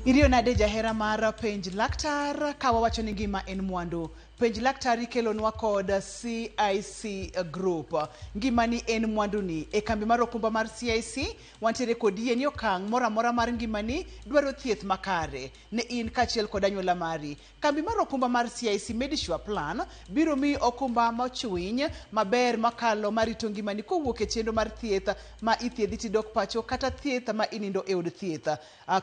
Iriyo nade jahera mar Penj Laktar ka wawacho ni ngima en mwandu. Penj Laktar ikelonwa kod CIC Group. Ngimani en mwanduni. E kambi mar okumba mar CIC, wantiere kod yie ni okang' moro amora mar ngimani dwaro thieth makare ne in kaachiel kod anyuola mari. Kambi mar okumba mar CIC Medisure Plan biro miyi okumba mochwiny maber makalo marito ngimani kowuok e chenro mar thieth ma ithiedhi tidok pacho kata thieth ma inindo e od thieth.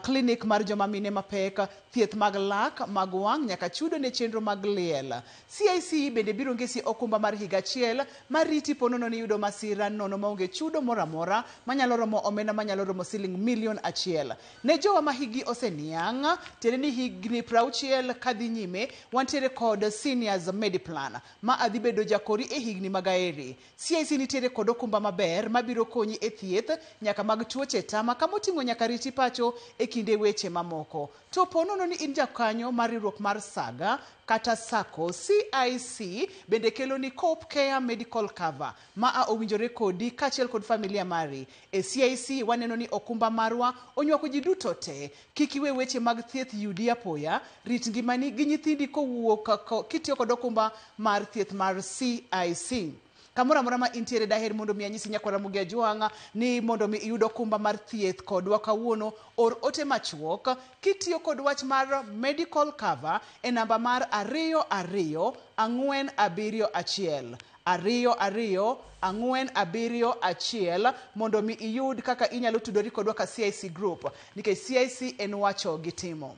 Klinik mar joma mine mapek, thieth mag lak, mag wang' nyaka chudo ne chenro mag liel. CIC bende biro ngesi okumba mar higa achiel mar riti ponono ni yudo masira nono maonge chudo moro amora manyalo romo omenda manyalo romo siling milion achiel. Ne jowa ma hikgi oseniang', tiende ni higni 60 kadhi nyime, wantiere kod Seniors Mediplan ma adhi bedo jakori e higni mag aeri. CIC nitiere kod okumba maber mabiro konyi e thieth nyaka mag tuoche tama kamoting'o nyaka riti pacho e kinde weche mamoko. To po nono ni in jakanyo mar riwruok mar Saga kata Sacco, CIC bende keloni Coop Care Medical Cover ma a owinjore kodi kaachiel kod familia mari. E CIC waneno ni okumba marwa onywako ji duto te. Kik iwe weche mag thieth yudi apoya, rit ngimani gi nyithindi kowuok kitiyo kod okumba mar thieth mar CIC. Kamoro amora ma intiere daher mondo mi anyisi nyakwar Ramogi Ajwang' ni mondo mi iyud okumba mar thieth kodwa kawuono, or ote machuok kitiyo kod wach mar medical cover e namba mar 22471. 22471 mondo mi iyud kaka inyalo tudori kodwa ka CIC Group nikech CIC en wacho gi timo.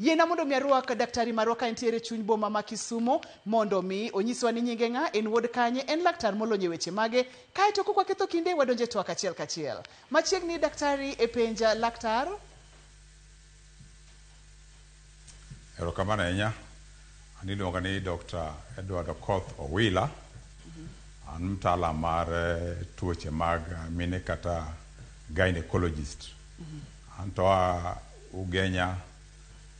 Yiena mondo mi arwak daktari marwa ka entiere chuny boma ma Kisumo mondo mi onyiswa ni nyinge ng'a, en wuod kanye, en laktar molony e weche mage, kaeto kok waketho kinde wadonje twak achiel kachiel. Machiegni daktari e penja laktar. Erokamano ahinya. An iluonga ni Dr. Edward Okoth Owila. An mtaalam mar tuoche mag mine kata gynecologist. An to a Ugenya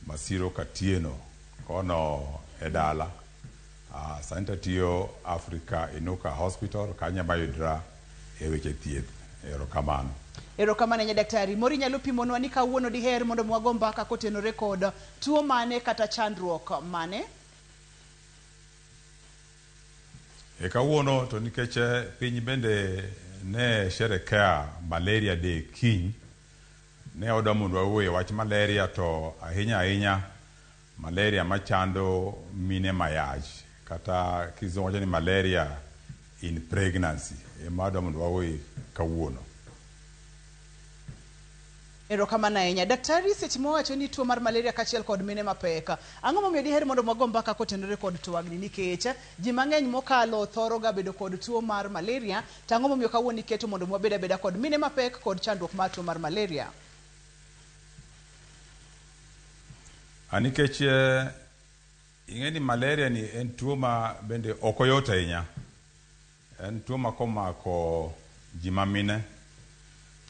Masiro Katieno kono e dala. Sani tatiyo Africa Inuka Hospital kanyo ema yudra e weche thieth. Erokamano. Erokamano ahinya daktari. Moro inyalo pimonwa ni kawuono diher mondo mi wago mbaka kotenore kod tuo mane kata chandruok mane? E kawuono to nikech piny bende ne sherekea Malaria Day kiny, ne odwa mondo wawuoye wach malaria to ahinya ahinya malaria machando mine mayach kata kizungu wacho ni malaria in pregnancy ema adwa mondo wawuoye kawuono. Erokamano ahinya. Daktari, seche mawacho ni tuo mar malaria kaachiel kod mine mapek, ang'o momiyo diher mondo wago mbaka kotenore kod twagni? Nikech ji mang'eny mokalo thoro ga bedo kod tuo mar malaria, to ang'o momiyo kawuono iketo mondo wabed abeda kod mine mapek kod chandruok mar tuo mar malaria? Nikech ing'e ni malaria ni en tuo ma bende ok oyot ahinya. En tuo ma komako ji ma mine,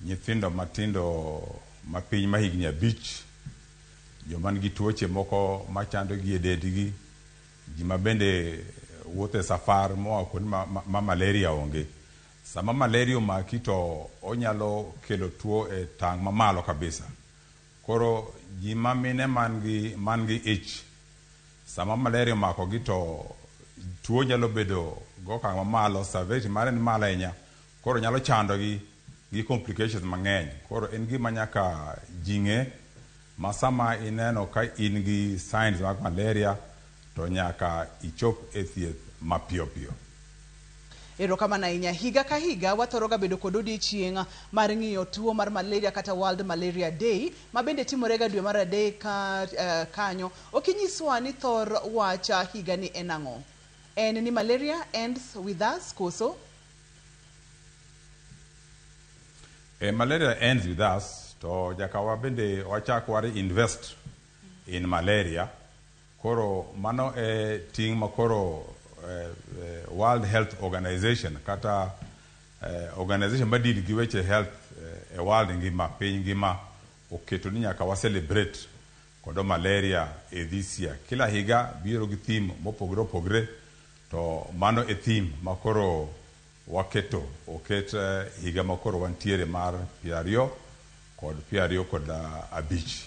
nyithindo matindo ma piny ma higni 5, joma nigi tuoche moko machando gi e dendgi, ji ma bende wuotho e safar moa kuonde ma malaria onge. Sama malaria omaki to onyalo kelo tuo e tang' mamalo kabisa. Koro ji ma mine man gi ich, sama malaria omako gi to tuo nyalo bedo gokang' mamalo, severity mare ni malo ahinya, koro nyalo chando gi gi complications mang'eny. Koro en gima nyaka ji ng'e ma sama ineno ka in gi signs mag malaria to nyaka ichop e thieth mapiyo piyo. Erokamano ahinya. Higa ka higa wathoro ga bedo kod odiechieng' mar ng'iyo tuo mar malaria kata World Malaria Day ma bende timore ga dwe mar 3 kanyo. Ok inyiswa ni thor wach higa ni en ang'o? En ni malaria ends with us koso? Malaria ends with us to nyaka wa bende wachak wa reinvest in malaria. Koro mano e ting' ma koro World Health Organization kata organization ma deal gi weche health e world ngima, piny ngima oketo ni nyaka wa celebrate kod malaria e this year. Kila higa biro gi theme mopogore opogore to mano e theme ma koro waketo oket higa ma koro wantiere mar 2025.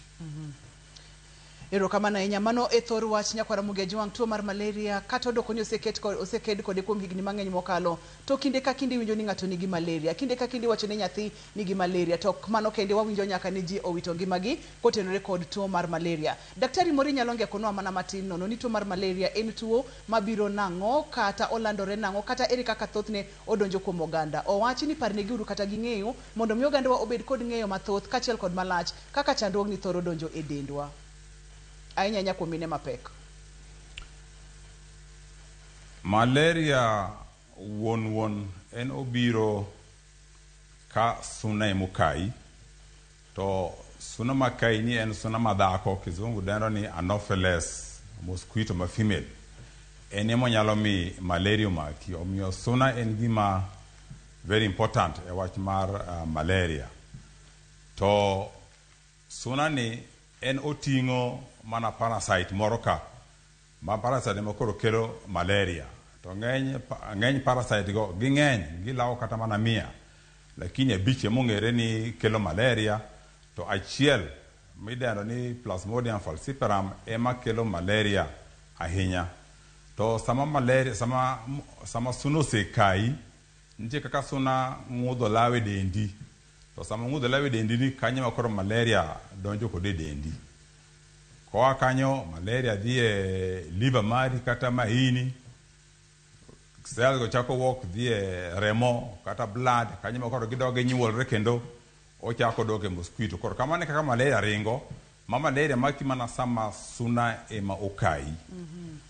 Erokamano ahinya. Mano e thor wach nyakwara Ramogi Ajwang', tuo mar malaria kata odoko ni oseked kode kuom higni mang'eny mokalo, to kinde ka kinde iwinjo ni ng'ato nigi malaria, kinde ka kinde iwacho ni nyathi nigi malaria, to ok mano kende, wawinjo nyaka ni ji owito ngimagi kotenore kod tuo mar malaria. Daktari moro inyalo ngekonwa mana matin nono ni tuo mar malaria en tuo mabiro nang'o, kata olandore nang'o, kata ere kaka thothne odonjo kuom oganda. Owachi ni parnegiuru kata ging'eyo mondo mi ogandawa obed kod ng'eyo mathoth kaachiel kod malach kaka chandruogni thoro donjo e dendwa. Ahinya ahinya kuom mine mapek. Malaria wuon wuon en obiro ka suna emokayi, to suna makayi ni en suna madhako, kizungu dendo ni Anopheles mosquito ma female. En ema onyalo mi malaria omaki. Omiyo suna en gima very important e wach mar malaria. To suna ni en oting'o mana parasite moro ka, ma parasite ema koro kelo malaria. To ng'eny parasite go ging'eny, gilawo kata mana 100, lakini 5 ema ong'ere ni kelo malaria, to achiel midendo ni Plasmodium falciparum ema kelo malaria ahinya. To sama malaria, sama suna osekayi, nitie kaka suna ng'udho law e dendi. To sama ng'udho law e dendi ni kanyo ema koro malaria donjo kode e dendi. Koa kanyo malaria dhi e liver mari kata maini, cells go chako wuok dhi e remo kata blood, kanyo ema koro gidok ginyuolre kendo ochako dok e mosquito. Koro kamano e kaka malaria ringo, ma malaria maki mana sama suna ema okayi.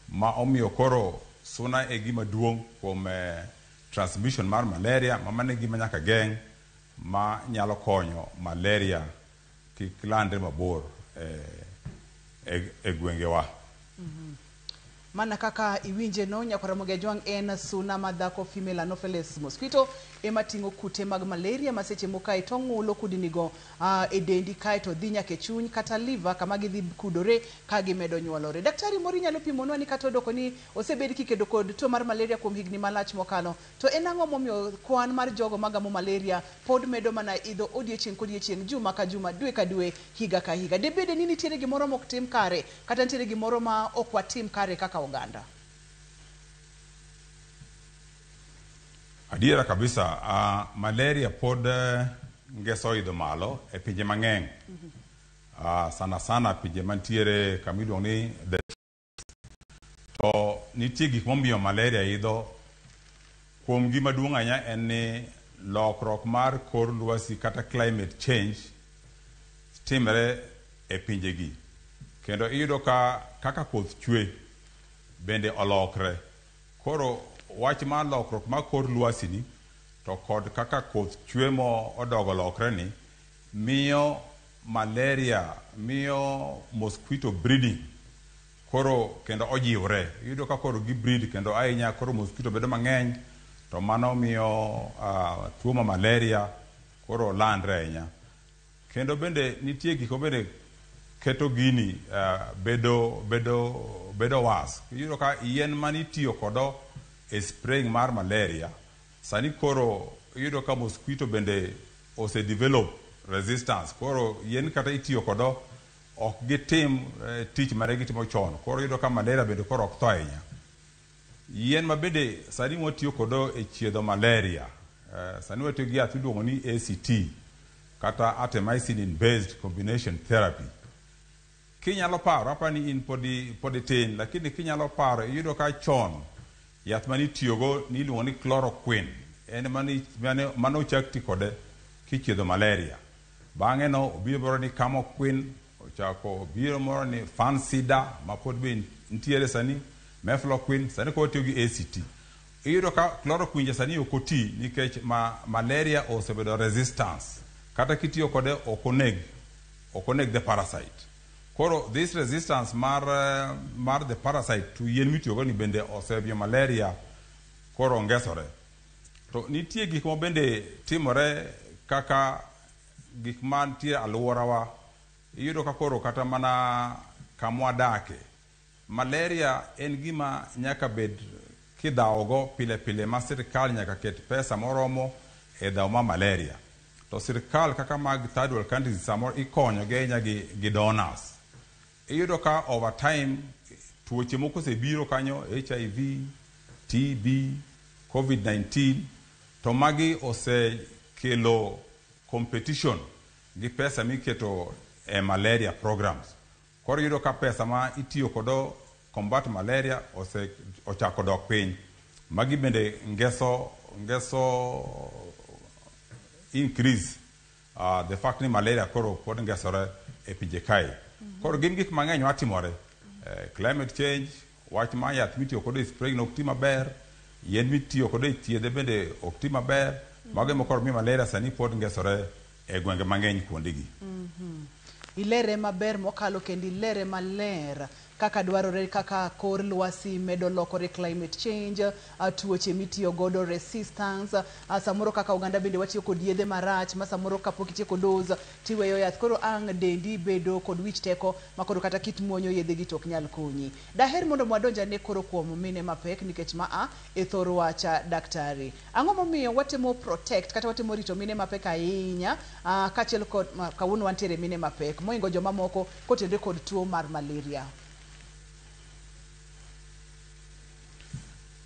Ma omiyo koro suna e gima duong' kuom transmission mar malaria, ma mano e gima nyaka geng' ma nyalo konyo malaria kik landre mabor e gwengewa. Mana kaka iwinje no, nyakwar Ramogi Ajwang', en suna madhako female Anopheles mosquito ema ting'o kute mag malaria ma seche moko kae to ng'ulo kudnigo e dendi kae to dhi nyaka e chuny kata liver kama gidhi kudore ka gimedo nyuolore. Daktari moro inyalo pimonwa ni kata odoko ni osebed kikedo kod tuo mar malaria kuom higni malach mokalo, to en ang'o momiyo kwan mar jogo magamo malaria pod medo mana idho odiechieng' kodiechieng', juma ka juma, dwe ka dwe, higa ka higa? Debede ni nitiere gimoro mok tim kare kata nitiere gimoro ma ok watim kare kaka oganda? Adiera kabisa, malaria pod ngeso idho malo e pinje mang'eny. Sana sana pinje mantiere kama iluongo ni the, to nitie gik momiyo malaria idho. Kuom gima duong' ahinya en ni lokruok mar kor lwasi kata climate change timre e pinjegi. Kendo iyudo ka kaka koth chwe bende olokre. Koro wach mar lokruok mar kor lwasi ni to kod kaka koth chwe mo odogo lokre ni miyo malaria, miyo mosquito breeding koro kendo ojiwre. Iyudo ka koro gi breed kendo ahinya, koro mosquito bedo mang'eny, to mano miyo tuo ma malaria koro landre ahinya. Kendo bende nitie gik ma bende keto gini bedo worse. Iyudo ka yien manitiyo kodo e spraying mar malaria sani koro iyudo ka mosquito bende ose develop resistance. Koro yien kata itiyo kodo ok gitim tich mane gitimo chon. Koro iyudo ka malaria bende koro ok tho ahinya. Yien ma bende sani watiyo kodo e chiedho malaria, sani watiyo gi yath miluongo ni ACT kata artemisinin based combination therapy. Kinyalo paro, apa ni in pod itin, lakini kinyalo paro, iyudo ka chon yath manitiyogo niluongo ni chloroquine, en mane ochak ti kode kichiedho malaria. Bang'e no obiro moro ni camoquine, ochako obiro moro ni Fansidar ma pod be nitiere sani, mefloquine, sani koro watiyo gi ACT. Iyudo ka chloroquine cha sani ok oti nikech ma malaria osebedo resistance. Kata kitiyo kode ok oneg the parasite. Koro this resistance mar the parasite to yien mitiyogo ni bende osemiyo malaria koro ngesore. To nitie gik ma bende timore kaka gik mantie alworawa. Iyudo ka koro kata mana kamwadake, malaria en gima nyaka bed kidhawogo pile pile, ma sirikal nyaka ket pesa moromo e dhawo ma malaria. To sirikal kaka mag third world countries samoro ikonyo gi ahinya gi donors. Iyudo ka over time tuoche moko osebiro kanyo, HIV, TB, COVID-19, to magi osekelo competition gi pesa miketo e malaria programs. Koro iyudo ka pesa ma itiyo kodo combat malaria ose ochako dok piny. Magi bende ngeso increase the fact ni malaria koro pod ngesore e pinje kae. Koro gin gik mang'eny matimore. Climate change, wach ma yath mitiyo kodo e spraying ok ti maber, yien mitiyo kodo e thiedhe bende ok ti maber. Mago ema koro miyo malaria sani pod ngesore e gwenge mang'eny kuondegi. Ilere maber mokalo kendo ilere maler kaka dwarore kaka kor lwasi medo lokore, climate change, tuoche mitiyo godo, resistance, samoro kaka oganda bende watiyo kod yedhe marach ma samoro kapok itieko dose tiweyo yath, koro ang' dendi bedo kod wich teko ma koro kata kit muonyo yedhe gi to ok nyal konyi. Daher mondo wadonj ane koro kuom mine mapek nikech ma a e thor wacha daktari. Ang'o momiyo watemo protect kata watemo rito mine mapek ahinya, kaachiel kod kawuono wantiere mine mapek mohingo joma moko kotenore kod tuo mar malaria?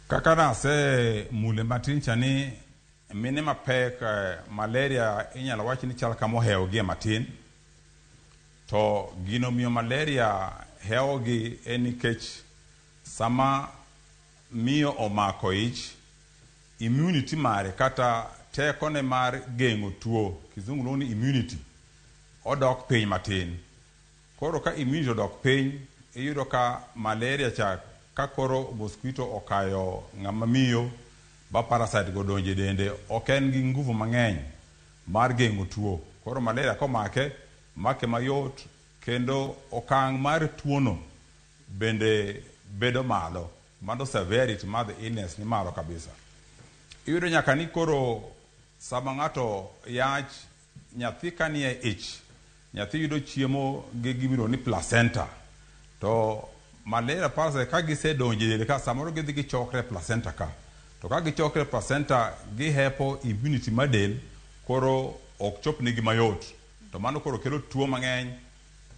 Kaka nase mule matin cha ni mine mapek, malaria inyalo wach ni chal kama ohewogie matin. To gino miyo malaria hewogi en nikech sama miyo omako ich, immunity mare kata tekone mar geng'o tuo, kizungu luongo ni immunity, odok piny matin. Koro ka immunity odok piny, iyudo ka malaria cha ka koro mosquito okayo ng'ama miyo ba parasite go donjo e dende, ok en gi nguvu mang'eny mar geng'o tuo. Koro malaria komake, make mayot, kendo okang' mar tuono bende bedo malo. Mano severity mar the illness ni malo kabisa. Iyudo nyaka ni koro sama ng'ato yach, nyathi ka nie ich, nyathi yudo chiemo gi gimiluongo ni placenta. To malaria parasite ka gisedonjo e del ka, samoro gidhi gichokre e placenta ka. To ka gichokre e placenta, gihepo immunity mar del, koro ok chop negi mayot. To mano koro kelo tuo mang'eny,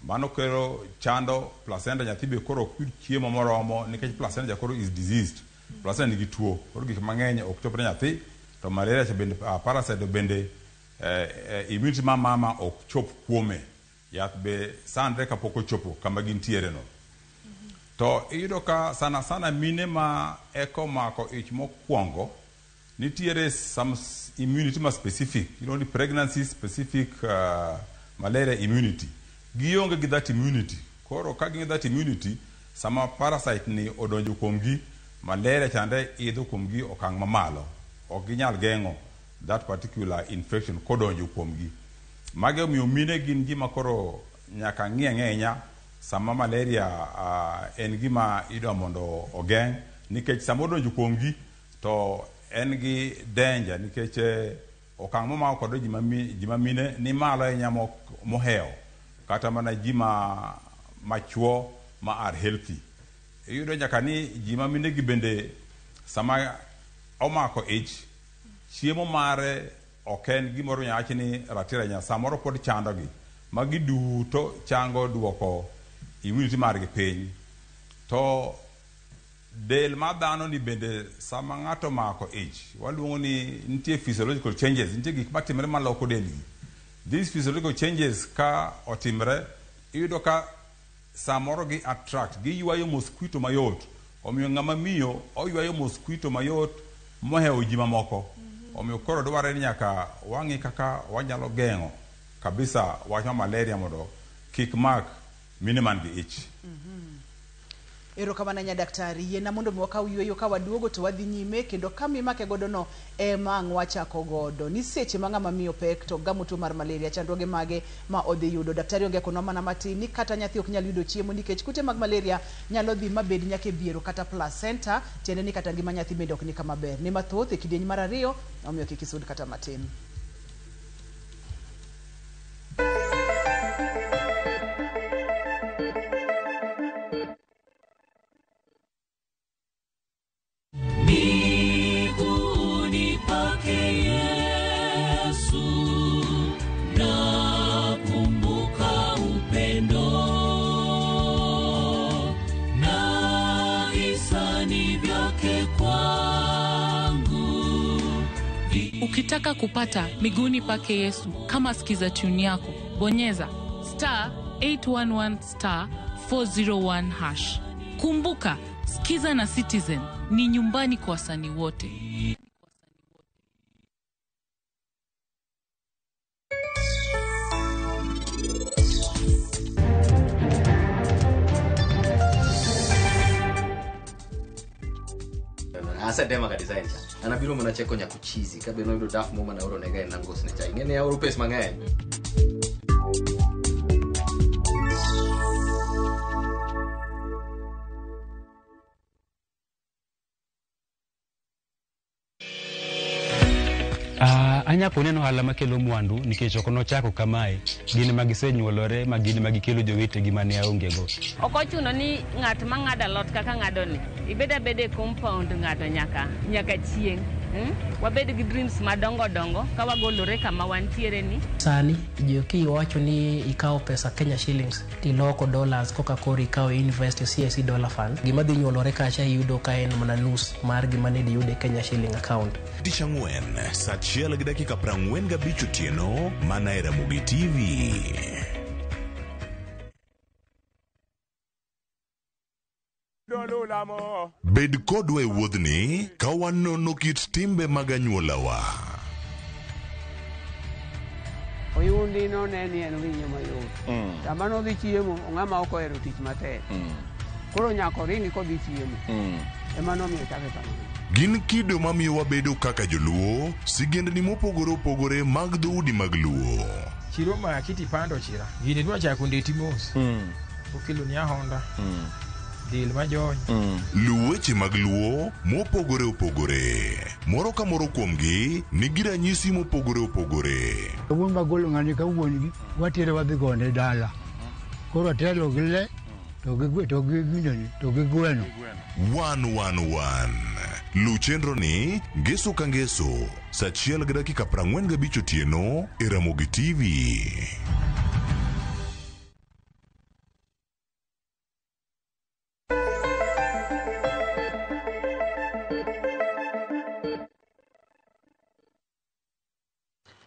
mano kelo chando placenta, nyathi be koro ok yud chiemo moromo nikech placenta koro is diseased. Placenta nigi tuo, koro gik mang'eny ok chop ne nyathi, to malaria cha bende, parasite bende, immunity mar mama ok chop kuome. Yath be sandre kapok ochopo kama gintiere no. To iyudo ka sana sana mine ma eko mako ich mokwongo, nitiere some immunity ma specific, iluongo ni pregnancy specific malaria immunity. Gionge gi that immunity. Koro ka gionge that immunity, sama parasite ni odonjo kuomgi, malaria chande idho kuomgi okang' mamalo. Ok ginyal geng'o that particular infection kodonjo kuomgi. Magi omiyo mine gin gima koro nyaka ng'i ahinya sama malaria en gima idwa mondo ogeng', nikech sama odonjo kuomgi to en gi danger nikech okang' momako kod ji ma mine ni malo ahinya mohewo kata mana ji ma machuo ma are healthy. Iyudo nyaka ni ji ma mine gi bende sama omako ich, chiemo mare ok en gimoro minyalo wach ni ratiro ahinya, samoro pod chandogi. Magi duto chango duoko immunity margi piny. To del mar dhano ni bende sama ng'ato omako ich, waluongo ni nitie physiological changes, nitie gik matimore maloko delgi. These physiological changes ka otimre, iyudo ka samoro gi attract, giywayo mosquito mayot. Omiyo ng'ama miyo oywayo mosquito mayot mohewo ji mamoko. Omiyo koro dwarore ni nyaka wang'i kaka wanyalo geng'o kabisa wach mar malaria mondo kik mak mine man gi ich. Erokamano ahinya daktari. Yiena mondo mi wakaw yueyo, ka waduogo to wadhi nyime kendo kama imake godo no ema ang' wachako godo. Ni seche ma ng'ama miyo pek to gamo tuo mar malaria, chandruoge mage ma odhi yudo. Daktari ongekonwa mana matin ni kata nyathi ok nyal yudo chiemo nikech kute mag malaria nyalo dhi mabed nyaka e biero kata placenta, tiende ni kata ngima nyathi bende ok ni kama ber. Ni mathoth e kidieny mar ariyo, omiyo kik isud kata matin. Miguuni pake Yesu, nakumbuka upendo. Ukitaka kupata Miguuni Pake Yesu kama skiza tune yako, bonyeza star 811 star 401 hash. Kumbuka, Skiza na Citizen ni nyumbani kwa wasanii wote. Asetema ka design cha. An abiro mana cheko nyako chizi ka be noyudo daf mo mana oro nega en nangos ne cha. Ing'e ni aoro pes mang'eny. Anya koneno ohala makelo mwandu nikech ok nochako kamae, gin ema gisenyuolore ma gin ema gikelo jowetegi mane aonge go. Ok ochuno ni ng'at ma ng'ado alot kaka ng'ado ni ibed abeda e compound ng'ato nyaka nyaka chieng'. Wabed gi dreams madongo dongo ka wagolore kama wantiere ni. Sani jo kiwacho ni ikawo pesa Kenya shillings tiloko dollars koka koro ikawo invest e CIC Dollar Fund, gima dhi nyuolore kacha iyudo ka en mana nus mar gima ne diyud e Kenya shilling account. Tich ang'wen saa 1:45 otieno mana e Ramogi TV. Bed kodwa e wuodhni ka wanono kit timbe mag anyuolawa. Oyundi none ni en winyo mayot. Sama nodhi chiemo, ng'ama ok ohero tich matek. Koro nyaka oringi kodhi chiemo. Ema nomiyo ochake kamano. Gin kido mamiyo wabedo kaka joluo, sigendni mopogore opogore mag dhoudi mag Luo. Chiro maki tipando chira. Gini dwa chako ndeti mos. Okelo ni ahonda. Del majony. Luw weche mag Luo mopogore opogore. Moro ka moro kuomgi nigi ranyisi mopogore opogore. Wuon magolo ng'ani ka wuon gi watere wadhi gone dala. Koro atelo gi le to gi to gi gineni to gi gweno. 111. Luw chenro ni ngeso ka ngeso saa 1:45 otieno e Ramogi TV.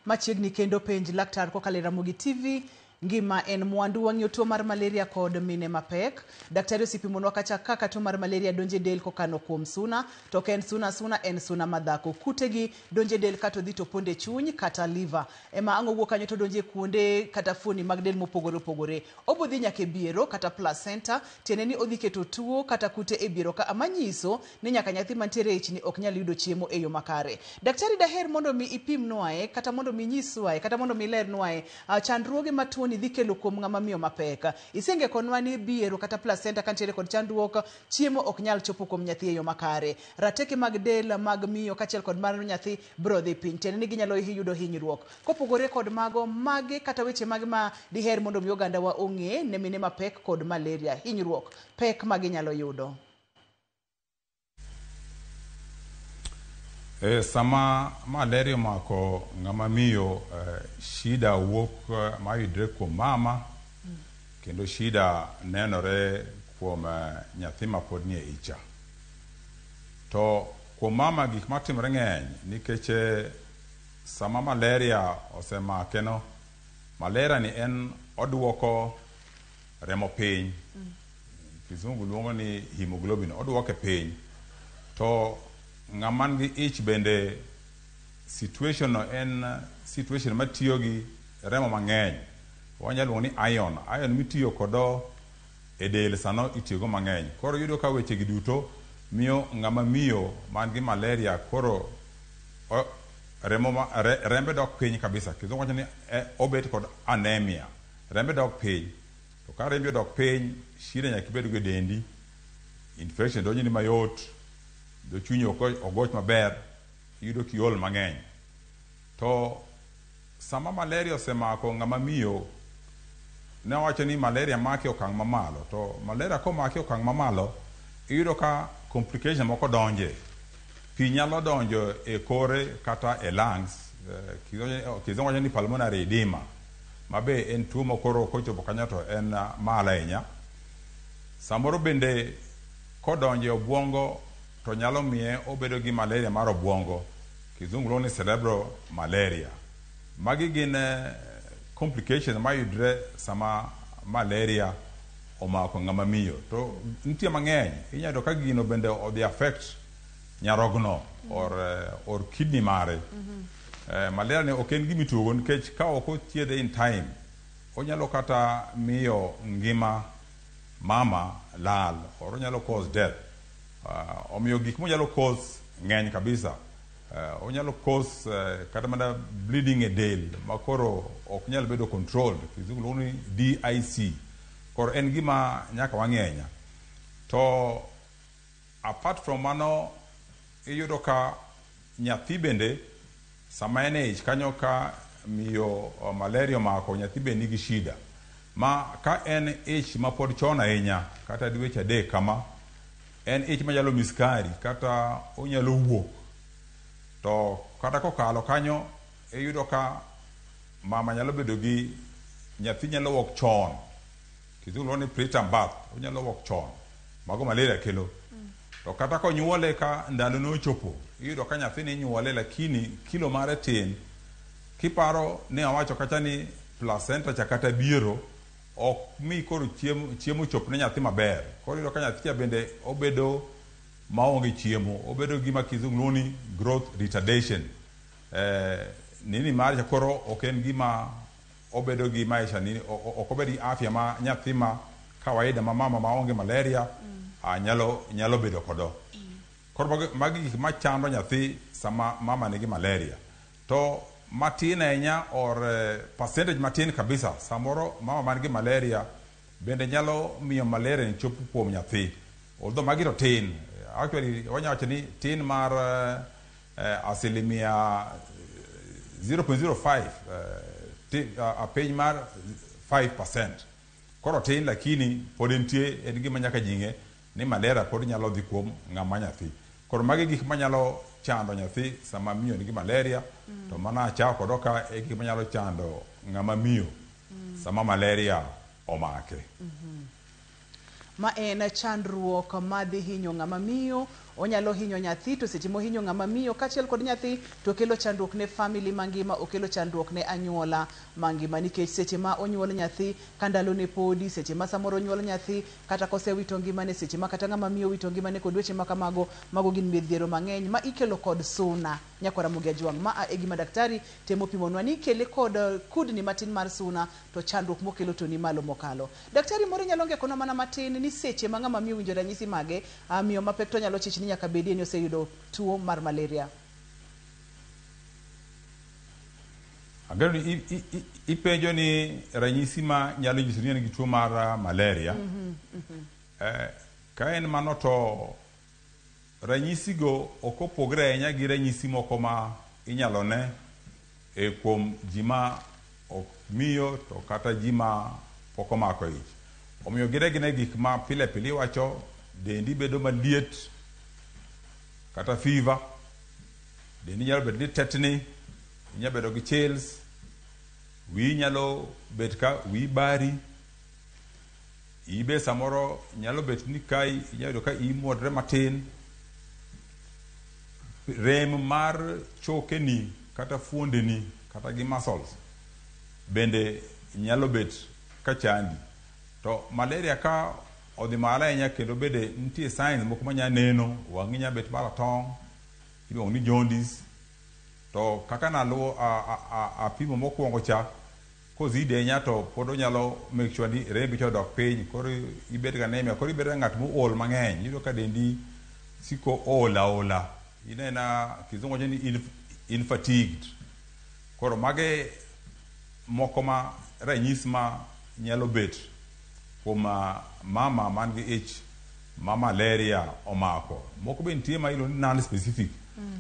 Machiegni kendo penj laktar kokalo e Ramogi TV. Ngima en mwandu. Wang'iyo tuo mar malaria kod mine mapek. Daktari osepimonwa kacha kaka tuo mar malaria donjo e del kokalo kuom suna, to ok en suna suna, en suna madhako. Kutegi donjo e del kato dhi to pondo e chuny kata liver. Ema ang' owuok kanyo to donjo e kuonde kata fuoni mag del mopogore opogore. Obodhi nyaka e biero kata placenta, tiende ni odhi keto tuo kata kute e biero ka manyiso ni nyaka nyathi mantiere e ichni ok nyal yudo chiemo e yo makare. Daktari, daher mondo mi ipimnwae kata mondo mi inyiswae kata mondo mi ilernwae chandruoge ma tuo ni dhi kelo kuom ng'ama miyo mapek. Isengekonwa ni biero kata placenta kantiere kod chandruok, chiemo ok nyal chopo kuom nyathi e yo makare. Rateke mag del mag miyo kaachiel kod mar nyathi biro dhi piny, tiende ni ginyalo yudo hinyruok. Kopogore kod mago, mage kata weche mage ma diher mondo mi ogandawa ong'e ne mine mapek kod malaria, hinyruok, pek ma ginyalo yudo? Sama malaria omako ng'ama miyo, shida wuok mayudre kuom mama, kendo shida nenore kuom nyathi mapod nie icha. To kuom mama gik matimore ng'eny nikech sama malaria osemake no, malaria ni en oduoko remo piny. Kizungu luongo ni hemoglobin, oduoke piny. To ng'ama nigi ich bende situation no en situation matiyo gi remo mang'eny. Wanyalo luongo ni iron. Iron mitiyo kodo e del sano itiyogo mang'eny. Koro iyudo ka weche gi duto miyo ng'ama miyo man gi malaria koro remo ma, rembe dok piny kabisa. Kizungu wacho ni obet kod anemia. Rembe dok piny. To ka rembe odok piny, shida nyaka ibed go e dendi. Infection donjoni mayot. Dho chunyi ok ogoch maber, iyudo kiol mang'eny. To sama malaria osemako ng'ama miyo, ne wawacho ni malaria make okang' mamalo. To malaria komake okang' mamalo, iyudo ka complication moko donje. Pi nyalo donjo e kore kata e lungs, kizungu wacho ni pulmonary edema, ma be en tuo ma koro kochopo kanyo to en malo ahinya. Samoro bende kodonjo e obwongo to nyalo miye obedo gi malaria mar obwongo. Kizungu luongo ni cerebral malaria. Magi gin complications mayudre sama malaria omako ng'ama miyo. To nitie mang'eny. Inyalo yudo ka gino bende odhi affect nyarogno or kidney mare. Malaria ni ok en gima itugo nikech ka ok othiedhe in time, onyalo kata miyo ngima mama lal or onyalo cause death. Omiyo gik monyalo cause ng'eny kabisa. Onyalo cause kata mana bleeding e del makoro ok nyal bedo controlled. Kizungu luongo ni DIC. Koro en gima nyaka wang'i ahinya. To apart from mano, iyudo ka nyathi bende sama en e ich kanyo ka miyo malaria omako, nyathi be nigi shida. Ma ka en ich mapod chon ahinya, kata dweche 3 kama, en ich manyalo miscarry kata onyalo wuok. To kata kokalo kanyo, iyudo ka mama nyalo bedo gi nyathi nyalo wuok chon. Kizungu luongo ni preterm birth, onyalo wuok chon. Mago malaria kelo. To kata konyuole ka ndalo ne ochopo, iyudo ka nyathini inyuole lakini kilo mare tin. Kiparo ne awacho kacha ni placenta cha kata biero ok mi koro chiemo chop ne nyathi maber. Koro iyudo ka nyathi cha bende obedo maonge chiemo, obedo gima kizungu luongo ni growth retardation. Nini mare cha koro ok en gima obedo gi maisha nini, ok obed gi afya ma nyathi ma kawaida ma mama maonge malaria nyalo bedo kodo. Koro magi gik machando nyathi sama mama nigi malaria. To matin ahinya or percentage matin kabisa, samoro mama man gi malaria bende nyalo miyo malaria ni chop kuom nyathi. Although magi to tin, actually wanyalo wacho ni tin mar asilimia 0.05, piny mar 5%. Koro tin lakini pod entie, en gima nyaka ji ng'e ni malaria pod nyalo dhi kuom ng'ama nyathi. Koro magi gik manyalo chando nyathi sama miyo nigi malaria, to mana achako kodo ka e gik manyalo chando ng'ama miyo sama malaria omake. Ma en chandruok madhi hinyo ng'ama miyo, onyalo hinyo nyathi, to seche mohinyo ng'ama miyo kaachiel kod nyathi to kelo chandruok ne family mangima, okelo chandruok ne anyuola mangima, nikech seche ma onyuol nyathi ka ndalone podi, seche ma samoro onyuol nyathi kata kosewito ngimane, seche ma kata ng'ama miyo owito ngimane kod weche ma kamago, mago gin midhiero mang'eny ma ikelo kod suna. Nyakwar Ramogi Ajwang', ma e gima daktari temo pimonwa ni ikele kod kudni matin mar suna to chandruok mokelo to ni malo mokalo. Daktari moro nyalo ngekonwa mana matin ni seche ma ng'ama miyo winjo ranyisi mage, miyo mapek to nyalo chich ni nyaka bedie ni oseyudo tuo mar malaria. Ageno ni ipenjo ni ranyisi ma nyalo nyiso ni en gi tuo mar malaria. Ka en mano to ranyisi go ok opogre ahinya gi ranyisi moko ma inyalo ne e kuom ji ma ok miyo to kata ji ma pok omako ich. Omiyo gine gine gik ma pile pile iwacho, dendi bedo maliet kata fever, dendi nyalo bedo ni tetni, inyalo bedo gi chills, wiyi nyalo bet ka wiyi bari, iyi be samoro nyalo bet ni kai, inyalo yudo ka iyi muodre matin, rem mar chokeni kata fuondeni kata gi muscles bende nyalo bet ka chandi. To malaria ka odhi malo ahinya kendo bende nitie signs moko manya neno, wang'i nyalo bet maratong', iluongo ni jaundice. To kaka naluwo apimo mokwongo cha, kozidi ahinya to pod onyalo make sure ni rembi cha odok piny, koro ibet gi anemia, koro ibedo ng'at mool mang'eny, iyudo ka dendi siko ool aola, inena kizungu wacho ni in fatigued. Koro mage moko ma ranyisi ma nyalo bet kuom mama man gi ich ma malaria omako. Moko be nitie ma iluongo ni non specific.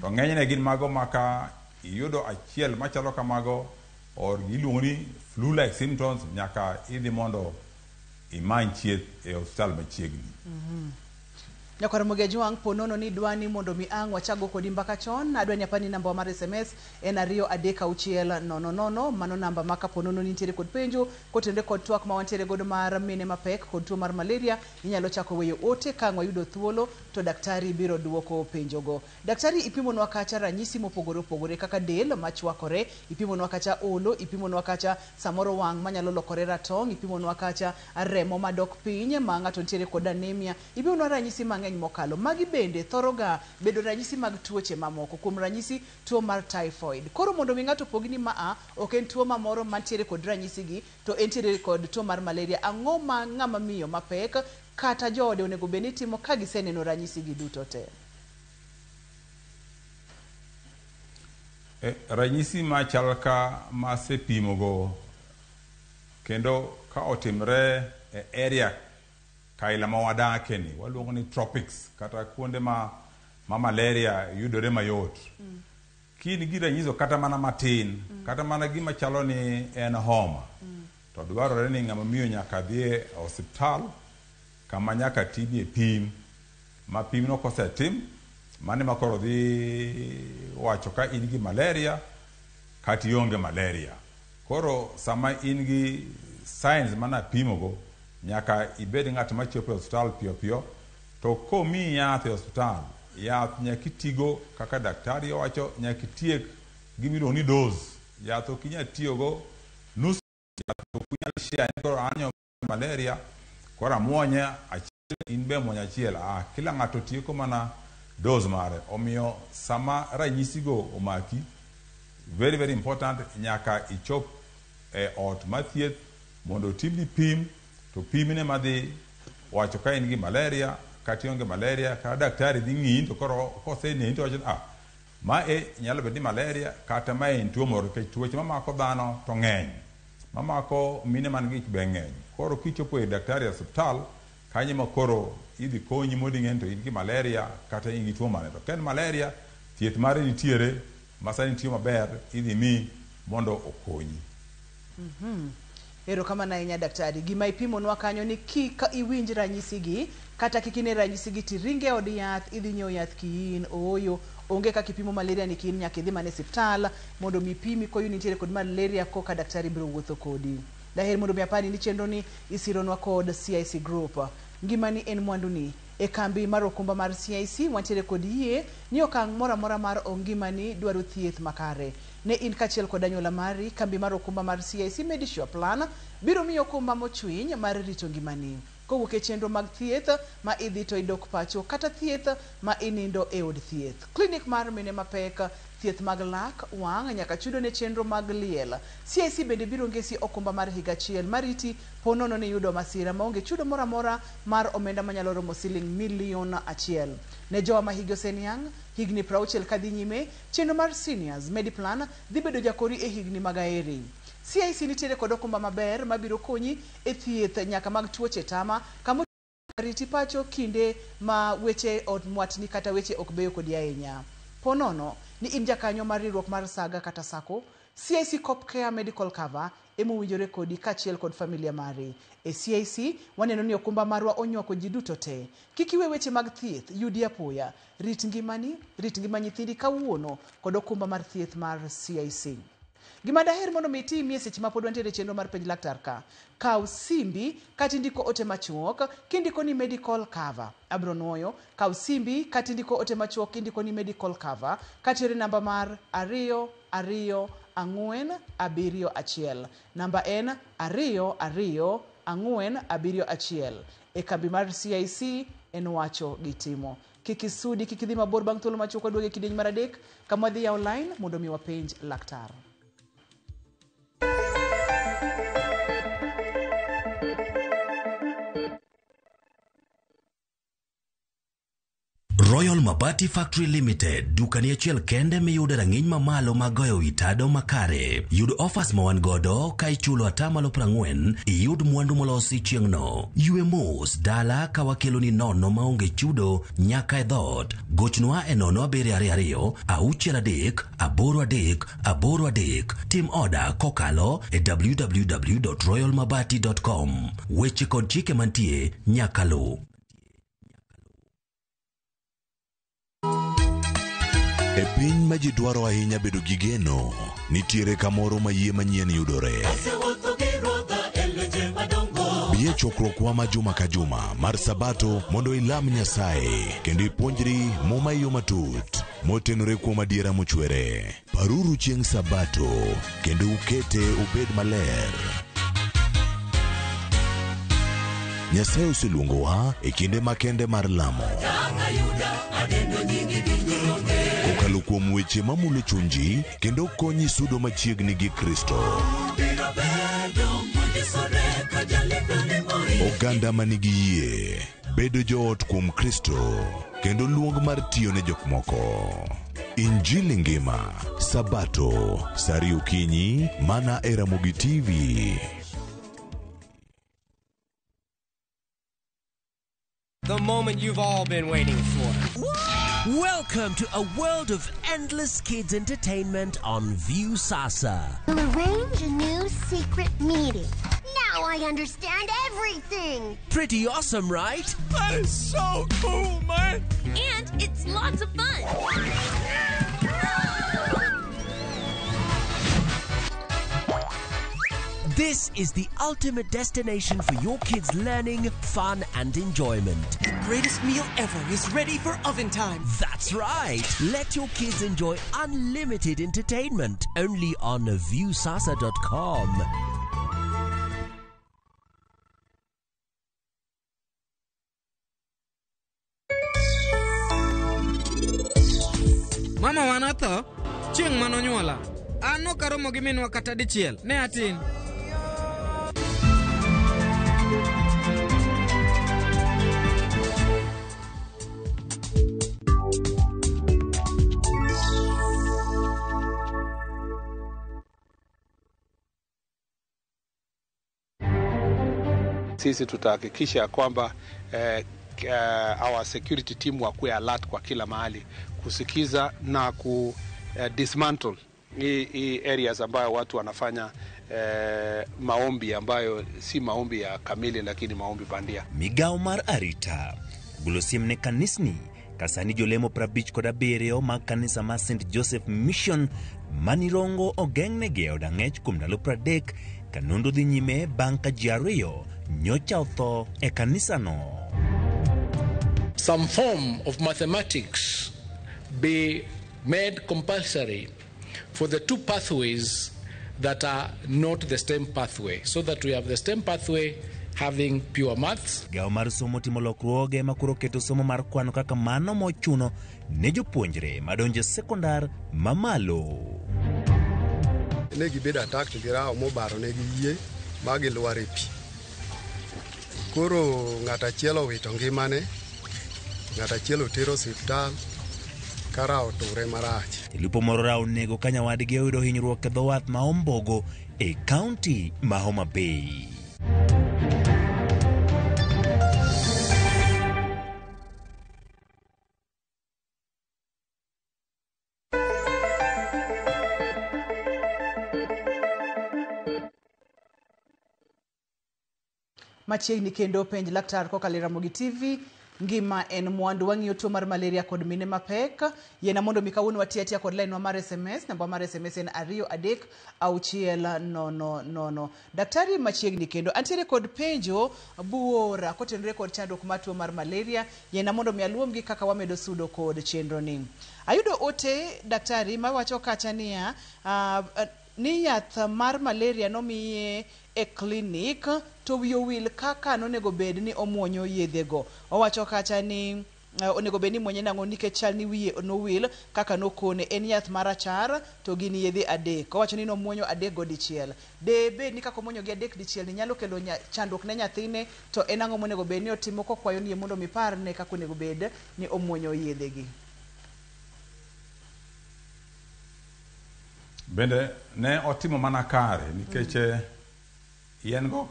To ng'enyne gin mago ma ka iyudo achiel machalo kamago or iluongo ni flu like symptoms, nyaka idhi mondo imany thieth e osiptal machiegni. Nyakwar Ramogi Ajwang', po nono ni idwa ni mondo mi ang' wachago kodi mbaka chon, adwa ni apani namba mar SMS en 23600. Mano namba ma kapo nono ni nitiere kod penjo kotenore kod twak ma wantiere godo mar mine mapek kod tuo mar malaria, inyalo chako weyo ote ka ang' wayudo thuolo to daktari biro duoko penjogo. Daktari, ipimonwa kacha ranyisi mopogore opogore kaka del machwakore, ipimonwa kacha olo, ipimonwa kacha samoro wang' manyalo lokore ratong', ipimonwa kacha remo madok piny ma ng'ato nitiere kod anemia, ipimonwa ranyisi mang'eny mokalo. Magi bende thoro ga bedo ranyisi mag tuoche mamoko, kuom ranyisi tuo mar typhoid. Koro mondo mi ng'ato opogi ni maa ok en tuo mamoro mantiere kod ranyisi gi, to entiere kod tuo mar malaria, ang'o ma ng'ama miyo mapek kata joode onego bed ni timo ka giseneno ranyisi gi duto te? Ranyisi machal ka masepimogo kendo ka otimre e area kaila ma wadake ni waluongo ni tropics kata kuonde ma malaria yudore mayot. Ka in gi ranyiso kata mana matin, kata mana gima chalo ni en homa, to dwarore ni ng'ama miyo nyaka dhi e osiptal kama nyaka timie pim ma pimno kosetim mano ema koro dhi wacho ka in gi malaria kata ionge malaria. Koro sama in gi signs manapimogo, nyaka ibed ng'at machopo e osiptal piyo piyo, to komiyi yath e osiptal, yath nyaka itigo kaka daktari owacho, nyaka itiek gimiluongo ni dose. Yath ok inyal tiyogo nus, yath ok inyal share ni koro an malaria koro amuonye achiel, in be muony achiel. Kila ng'ato tieko mana dose mare. Omiyo sama ranyisigo omaki, very very important, nyaka ichop e ot mar thieth mondo otimni pim, to pimne madhi wacho ka in gi malaria kata ionge malaria, kata daktari dhi ng'iyi to koro koseneni to wacho ni ma e nyalo bedo ni malaria kata ma en tuo moro, nikech tuoche mamako dhano to ng'eny, mamako mine man gi ich be ng'eny. Koro kichopo ir daktari e osiptal kanyo ema koro idhi konyi mondo ing'e ni to in gi malaria kata in gi tuo mane. To ka en malaria, thieth mare nitiere ma sani tiyo maber, idhi miyi mondo okonyi. Erokamano ahinya daktari. Gima ipimonwa kanyo ni kik iwinj ranyisi gi kata kik ine ranyisi gi tiringe od yath idhi nyiewo yath kiin. Ooyo, onge kaka ipimo malaria ni kiin, nyaka idhi mana e osiptal mondo mi pimi koyud ni nitiere kod malaria koka daktari biro wuotho kodi. Daher mondo mi apani ni chenro ni isironwa kod CIC Group. Ngimani en mwanduni. E kambi mar okumba mar CIC wantiere kod yie ni okang' moro amora mar ngimani dwaro thieth makare. Ne in kaachiel kod anyuola mari, kambi mar okumba mar CIC Medisure Plan biro miyi okumba mochwiny mar rito ngimani. Kowuok e chenro mag thieth ma idhi to idok pacho kata thieth ma inindo e od thieth. Klinik mar mine mapek, thieth mag lak, wang' nyaka chudo ne chenro mag liel. CIC bende biro ngesi okumba mar higa achiel mariti po nono ni iyudo masira maonge chudo moro amora mar omenda manyalo romo siling milion 1. Ne jowa ma higi oseniang', higni 60 kadhi nyime, chenro mar Seniors Mediplan dhi bedo jakori e higni mag aeri. CIC nitiere kod okumba maber mabiro konyi e thieth nyaka mag tuoche tama kama riti pacho kinde ma weche mwatni kata weche ok beyo kodi ahinya. Po nono ni in jakanyo mar riwruok mar Saga kata Sacco, CIC Copcare Medical Cover emowinjore kodi kaachiel kod familia mari. E CIC waneno ni okumba marwa onywako ji duto te. Kik iwe weche mag thieth yudi apoya. Rit ngimani, rit ngima nyithindi kawuono kod okumba mar thieth mar CIC. Gima daher mondo mi itimie seche ma pod wantiere e chenro mar penj laktar ka, kaw simbi kata indiko ote machuok kindiko ni medical cover. Abro nuoyo, kaw simbi kata indiko ote machuok kindiko ni medical cover katiore namba mar 22471. Namba en 22471. E kambi mar CIC en wacho gi timo. Kik isudi, kik idhi mabor bang' thuolo machuok waduogo e kidieny mar adek kama wadhi yawo line mondo mi wapenj laktar. Royal Mabati Factory Limited, dukani achiel kende miyude rang'iny mamalo mag goyo wi tado makare. Yud offers ma wan godo ka ichulo 40% iyud mwandu molosi chieng'no. Ywe mos dala ka wakeloni nono maonge chudo nyaka e dhoot. Gochnwa e 0722 63 83 83. Tim oda kokalo e www.royalmabati.com. Weche kod chike mantie nyaka luw. E piny ma ji dwaro ahinya bedo gi geno, nitiere kamoro ma yie manyien yudore. Bi e chokruokwa ma juma ka juma mar Sabato mondo ilam Nyasaye kendo ipuonjri Muma e yo matut motenore kuom adiera mochwere. Paruru chieng' Sabato kendo ukete obed maler. Nyasaye oseluongowa e kinde makende mar lamo. Kokalo kuom weche mamulo chunji kendo konyi sudo machiegni gi Kristo. Oganda manigi yie, bedo joot kuom Kristo, kendo luong mar tiyo ne jok moko. Injili ngima, Sabato, saa ariyo okinyi, mana e Ramogi TV. The moment you've all been waiting for. Welcome to a world of endless kids entertainment on Viusasa. We'll arrange a new secret meeting. Now I understand everything. Pretty awesome, right? That is so cool, man! And it's lots of fun. This is the ultimate destination for your kids' learning, fun, and enjoyment. The greatest meal ever is ready for oven time. That's right. Let your kids enjoy unlimited entertainment only on viewsasa.com. Mama wa notho chieng' manonyuola. An ok aromo gi minwa kata dichiel. Ne atin. Sisi tutahakikisha ya kwamba our security team wakuwe alert kwa kila mahali kusikiza na ku dismantle hii areas ambayo watu wanafanya maombi ambayo si maombi ya kamili lakini maombi bandia. Migawo mar arita golo siem ne kanisni ka sani jolemo 57 mag kanisa mar St Joseph Mission manirongo ogeng'negi e od ang'ech kuom ndalo 30 ka nonro dhi nyime bang' ka ji ariyo nyocha otho e kanisano. Some form of mathematics be made compulsory for the two pathways that are not the STEM pathway, so that we have the STEM pathway having pure maths. Migawo mar somo timo lokruoge ma koro keto somo mar kwano kaka mano mochuno ne jopuonjre madonjo e sekondar mamalo. Ne gibedo attacked gi rawo mobaro negi yie ma gilwar e pi. Koro ng'at achiel owito ngimane, ng'at achiel oter osiptal ka rawo oture marach. Jalupo moro rawo onego ka nyawadgi oyudo hinyruok e dho wath ma Ombogo e kaunti ma Homa Bay. Machiegni kendo penj laktar kokalo e Ramogi TV. Ngima en mwandu. Wang'iyo tuo mar malaria kod mine mapek. Yiena mondo mi kawuono wati atiya kod line wa mar SMS. Namba mar SMS en 2 3 6 0 0. Daktari, machiegni kendo antiere kod penjo buora kotenore kod chandruok mar tuo mar malaria. Yiena mondo mi aluomgi kaka wamedo sudo kod chenro ni. Ayudo ote daktari mawacho kacha niya ni yath mar malaria nomiye e klinik to wiye owil kaka nonego bed ni omuonyo yedhego. Owacho kacha ni onego bed ni muonye nang'o nikech chal ni wiye nowil kaka nokone en yath marachar to gin yedhe 3. Owacho ni nomuonyo 3 go dichiel. De bed ni kaka omuonyo gi 3 dichiel ni nyalo kelo chandruok ne nyathine, to en ang'o monego bed ni otimo kokwayo ni mondo mi parne kaka onego bed ni omuonyo yedhegi. Bende ne otimo mana kare nikech yien go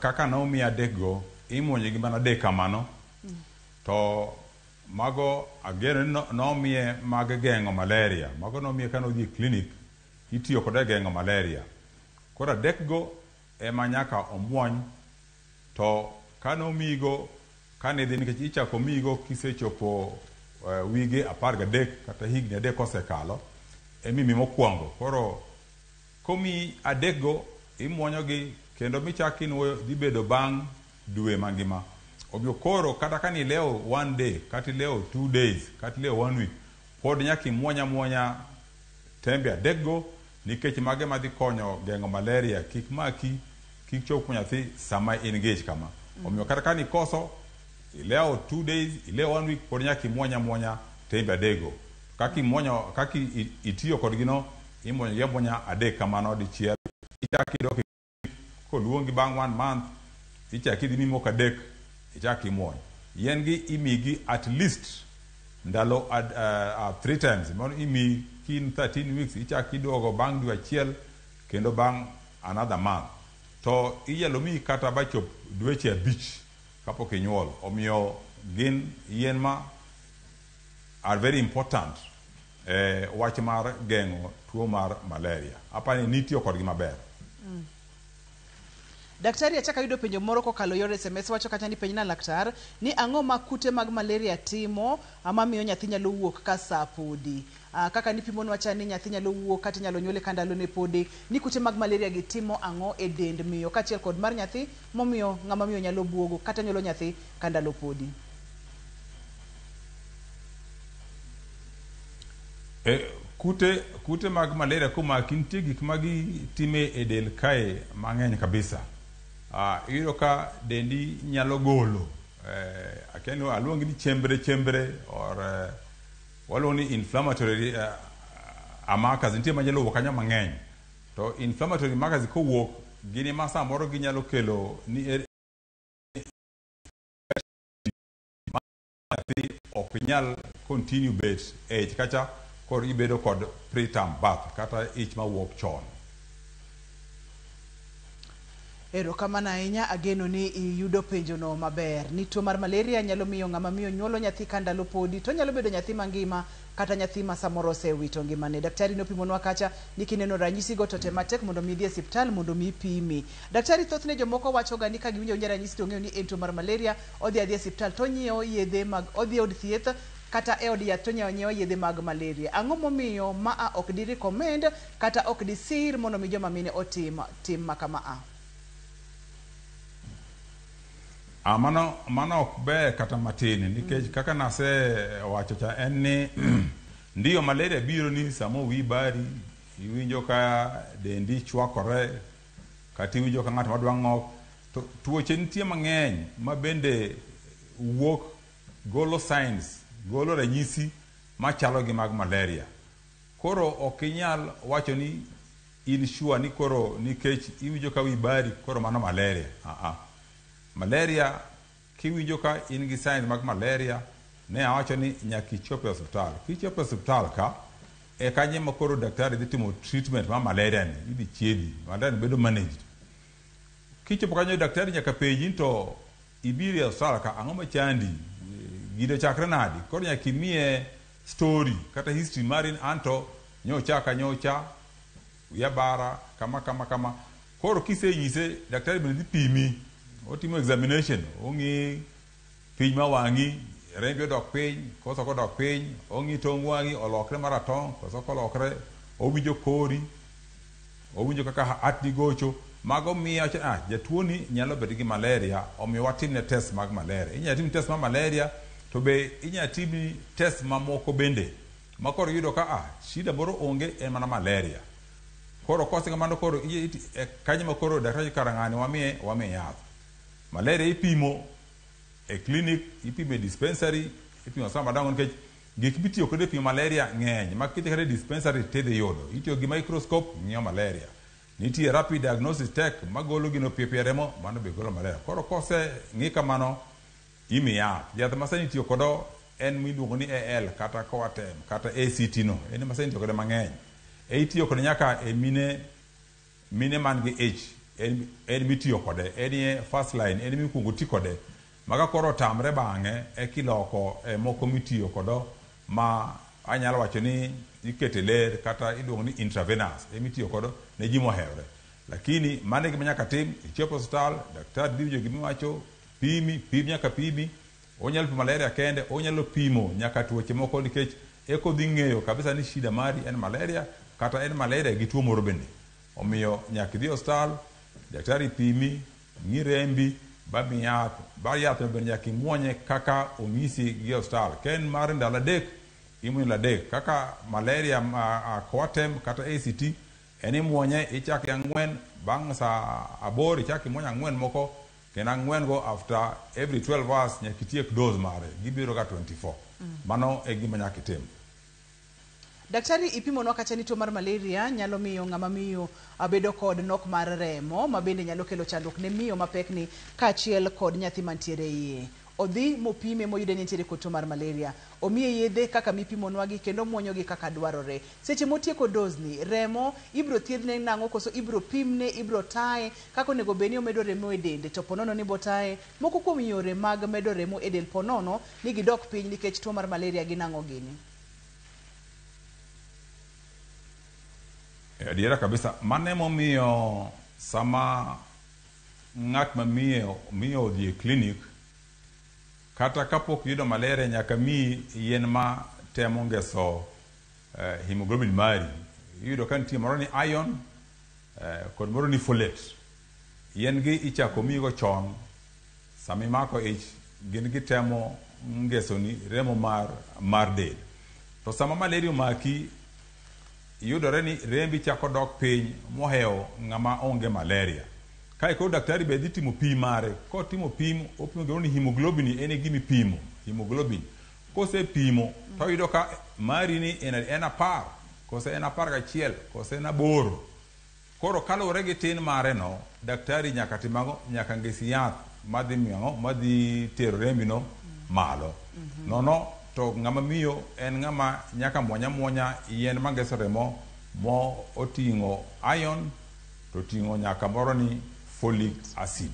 kaka nomiya 3 go imuonyo gi mana 3 kamano. To mago ageno ni nomiye mag geng'o malaria. Mago nomiye kane odhi e klinik itiyo kode geng'o malaria. Koro 3 go ema nyaka omuony. To kane omiyigo kane idhi nikech ichako miyigo kisechopo wige 13 kata higni 3 kosekalo emi mokwongo. Koro komi 3 go imuonyogi kendo michak inuoyo dhi bedo bang' dwe mangima. Omiyo koro kata ka nilewo 1 day kata ilewo 2 days kata ilewo 1 week, pod nyaka imuony amuonya tembe 3 go, nikech mage madhi konyo geng'o malaria kik maki, kik chop kuom nyathi sama in gi ich kama. Omiyo kata ka nikoso ilewo 2 days, ilewo 1 week, pod nyaka imuony amuonya tembe 3 go. Kaka imuonyo, kaka itiyo kodgi no, imuonyo gi amuonya 3 kamano dichiel, ichak idok koluongi bang' 1 month, ichak idhi mimoko 3, ichak imuony. Yien gi imigi at least ndalo 3 times. Mano imi kin 13 weeks, ichak iduogo bang' dwe achiel kendo bang' another month. To inyalo miyi kata bachop dweche 5 kapok inyuol. Omiyo gin yien ma are very important wach mar geng'o tuo mar malaria. Apani nitiyo kodgi maber. Daktari, achako ayudo penjo moro kokalo yor SMS, wacho kacha ni penjna laktar ni ang'o ma kute mag malaria timo ama miyo nyathi nyalo wuok ka saa podi. Kaka nipimonwa cha ni nyathi nyalo wuok kata inyalo nyuole ka ndalone podi, ni kute mag malaria gi timo ang'o e dend miyo kaachiel kod mar nyathi momiyo ng'ama miyo nyalo buogo kata nyuolo nyathi ka ndalo podi. Kute mag malaria komaki nitie gik ma gitime e del kae mang'eny kabisa. Iyudo ka dendi nyalo golo akia ni aluongi ni chembre or waluongo ni inflammatory markers, nitie manyalo wuok kanyo mang'eny. To inflammatory markers kowuok gin ema samoro ginyalo kelo ni nyathi ok nyal continue bet e ich kacha, koro ibedo kod preterm birth kata ich mawuok chon. Erokamano ahinya, ageno ni iyudo penjono maber. Ni tuo mar malaria nyalo miyo ng'ama miyo nyuolo nyathi ka ndalo podi, to nyalo bedo nyathi mangima kata nyathi ma samoro osewito ngimane. Daktari nopimonwa kacha ni kineno ranyisigo to tem matek mondo mi idhi e osiptal mondo mi pimi. Daktari, thothne jomoko wacho ga ni ka giwinjo awinja ranyisi to ong'eyo ni en tuo mar malaria, odhi adhiya e osiptal to onyiewo yedhe mag, odhi e od thieth kata e od yath to onyiewo anyiewa yedhe mag malaria. Ang'o momiyo maa ok di recommend kata ok di sir mondo mi joma mine otim tim ma kama a? Mano ok ber kata matin, nikech kaka nasewacho cha en ni ndiyo malaria biro ni samo wiyi bari, iwinjo ka dendi chwakore, kata iwinjo ka ng'at madwa ng'ok. To tuoche nitie mang'eny ma bende wuok golo signs, golo ranyisi machalo gi mag malaria. Koro ok inyal wacho ni in sure ni koro nikech iwinjo ka wiyi bari koro mano malaria. Malaria, kiwinjo ka in gi signs mag malaria, ne awacho ni nyaka ichop e osiptal. Kichopo e osiptal ka, e kanyo ema koro daktari dhi timo treatment mar malaria ni, idhi chiedhi, malaria ni bedo managed. Kichopo kanyo daktari nyaka penji ni to ibiro e osiptal ka, ang'o machandi? Gino chakre nadi? Koro nyaka imiye story kata history mari, anto nyocha ka nyocha, wiya bara, kama kama kama. Koro kisenyise, daktari bende dhi pimi, otimo examination, ong'i piny ma wang'i, rembi odok piny, koso ok odok piny, ong'i tong wang'i olokre maratong', koso ok olokre, owinjo kori, owinjo kaka heart ni gocho. Mago miyo wacho, jatuoni nyalo bedo gi malaria, omiyo watimne test mag malaria. Inyalo tim test mar malaria, to be inyalo tim test mamoko bende. Ma koro iyudo ka shida moro onge, en mana malaria. Koro kose kamano koro kanyo ma koro daktari kara ng'ani wamiye yath. Malaria ipimo e clinic, ipimo e dispensary, ipimo sama madongo nikech gik mitiyo kode e pimo malaria ng'eny. Ma kidhi kata e dispensary tidhi yudo. Itiyo gi microscope ng'iyo malaria. Nitie rapid diagnosis tech magolo gino piyo piyo e remo, mano be golo malaria. Koro kose ng'i kamano, imiyi yath. Yath ma sani itiyo kodo en miluongo ni AL kata Coartem kata ACT no, en ema sani itiyo kode mang'eny. E itiyo kode nyaka e mine man gi ich, en mitiyo kode, en e first line, en mikuongo ti kode. Maga koro otamre bang'e, ekiloko e moko mitiyo kodo ma anyalo wacho ni ikete ler kata iluongo ni intravenous, emitiyo kodo ne ji mohewore. Lakini mano e gima nyaka tim, ichopo e osiptal, daktari dhi winjo gima iwacho, pimi, pim nyaka pimi, Onyalo pimo malaria kende, onyalo pimo nyaka tuoche moko nikech eko dhi ng'eyo kabisa ni shida mari en malaria kata en malaria gi tuo moro bende. Omiyo nyaka idhi e osiptal, daktari pimi, ng'i rembi, ba miyi yath, ba yath no bende nyaka imuonye kaka onyisi gi osiptal. Ka en mar ndalo 3, imuonyo ndalo 3. Kaka malaria ma Coartem kata ACT, en imuonye ichako gi 4, bang' saa 8 ichako imuonyo 4 moko, kendo 4 go after every 12 hours nyaka itiek dose mare, gibiro ga 24. Mano e gima nyaka itim. Daktari, ipimonwa kacha ni tuo mar malaria nyalo miyo ng'ama miyo bedo kod nok mar remo, ma bende nyalo kelo chandruok ne miyo mapekni kaachiel kod nyathi mantiere e iye. Odhi mopime moyude ni entiere kod tuo mar malaria. Omiye yedhe kaka mipimonwagi kendo omuonyogi kaka dwarore. Seche motieko dose ni, remo ibro thiedhne nang'o koso ibro pimne, ibro taye kaka onego bed ni omedo remo e dende, to ponono ni botaye moko kuom yore mag medo remo e del ponono ni gidok piny nikech tuo mar malaria gi nang'o gini. Adiera kabisa, mano emomiyo sama ng'at ma miyo odhi e klinik, kata kapok yudo malaria nyaka miyi yien ma temo ngeso hemoglobin mari. Iyudo ka nitie moro ni iron kod moro ni folate. Yien gi ichako miyigo chon, sama imako ich, gin gitemo ngesoni remo mar del. To sama malaria omaki, yudore ni rembi chako dok piny mohewo ng'ama onge malaria. Kae koro daktari be dhi timo pim mare. Kotimo pim, opimo gimoro ni hemoglobin, en e gima ipimo, hemoglobin. Kosepimo, to oyudo ka mari ni en 10, kose en 11, kose en 8. Koro kaluwore gi tin mare no, daktari nyaka tim ang'o? Nyaka ngesi yath madhi miyo ang'o? Madhi tero rembi no malo. Nono to ng'ama miyo en ng'ama nyaka muony amuonya yien mangeso remo mo oting'o iron to ting'o nyaka moro ni folic acid.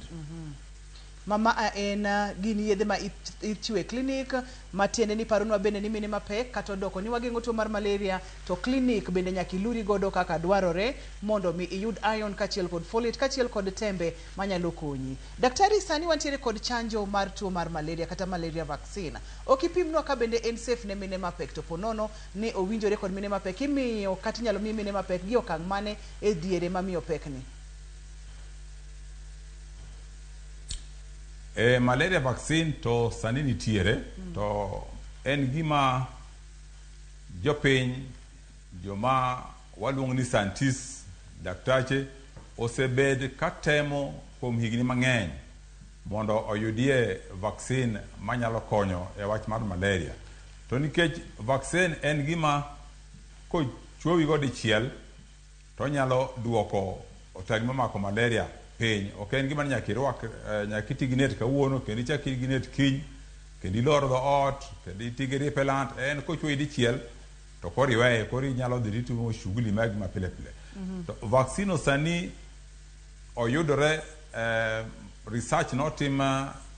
Mama en gin yedhe ma ichiwo e klinik, matiende ni paronwa bende ni mine mapek kata odoko ni wageng'o tuo mar malaria, to klinik bende nyaka iluri godo kaka dwarore mondo mi iyud iron kaachiel kod folate kaachiel kod tembe manyalo konyi. Daktari, sani wantiere kod chanjo mar tuo mar malaria kata malaria vaccine. Ok ipimnwa ka bende en safe ne mine mapek, to ponono ni owinjore kod mine mapek, imiyo kata inyalo mi mine mapek gi okang' mane e diere mamiyo pekni? Malaria vaccine to sani nitiere, to en gima jopiny, joma waluongo ni scientists, daktache, osebed katemo kuom higni mang'eny mondo oyudie vaccine manyalo konyo e wach mar malaria. To nikech vaccine en gima kochuowi go dichiel to onyalo duoko otagi mamako malaria piny. Ok en gima ni nyaka irwak, nyaka iti gi net kawuono, kendo ichak iti gi net kiny, kendo ilor dho ot, kendo iti gi repellent. En kochuoyi dichiel to koro iweye, koro inyalo dhi timo shughuli magi ma pile pile. To vaccine sani oyudore, research notim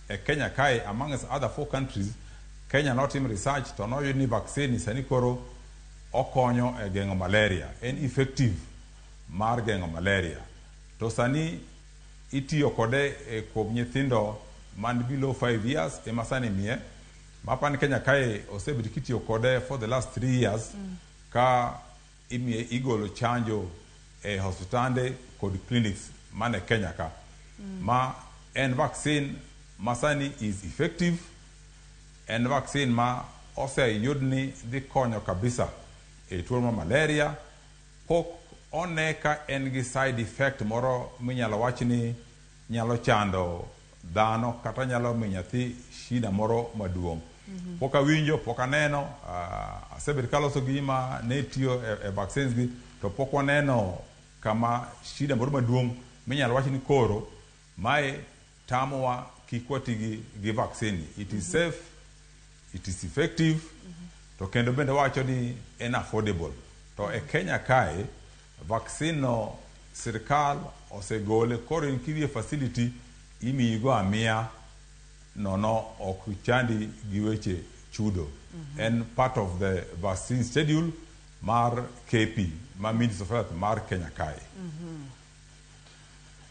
e Kenya kae amongst other 4 countries. Kenya notim research to noyud ni vaccine sani koro okonyo e geng'o malaria, en effective mar geng'o malaria. To sani itiyo kode e kuom nyithindo man below 5 years ema sani miye. Mapani Kenya kae osebet kitiyo kode for the last 3 years ka imiye igolo chanjo e hospitande kod clinics mane Kenya ka. Ma en vaccine ma sani is effective, en vaccine ma oseyud ni dhi konyo kabisa e tuo mar malaria. Pok one ka en gi side effect moro minyalo wach ni nyalo chando dhano kata nyalo miyo nyathi shida moro maduong'. Pok awinjo, pok aneno, asebet kaloso gima ne tiyo e vaccines gi, to pok waneno kama shida moro maduong' minyalo wach ni koro mae tamowa kik wati gi vaccine. It is safe, it is effective, to kendo bende wacho ni en affordable. To e Kenya kae, vaccine no sirikal osegole, koro in kidhi e facility imiyigo amiya nono, ok chandi gi weche chudo. En part of the vaccine schedule mar KP, ma Ministry of Health mar Kenya kae.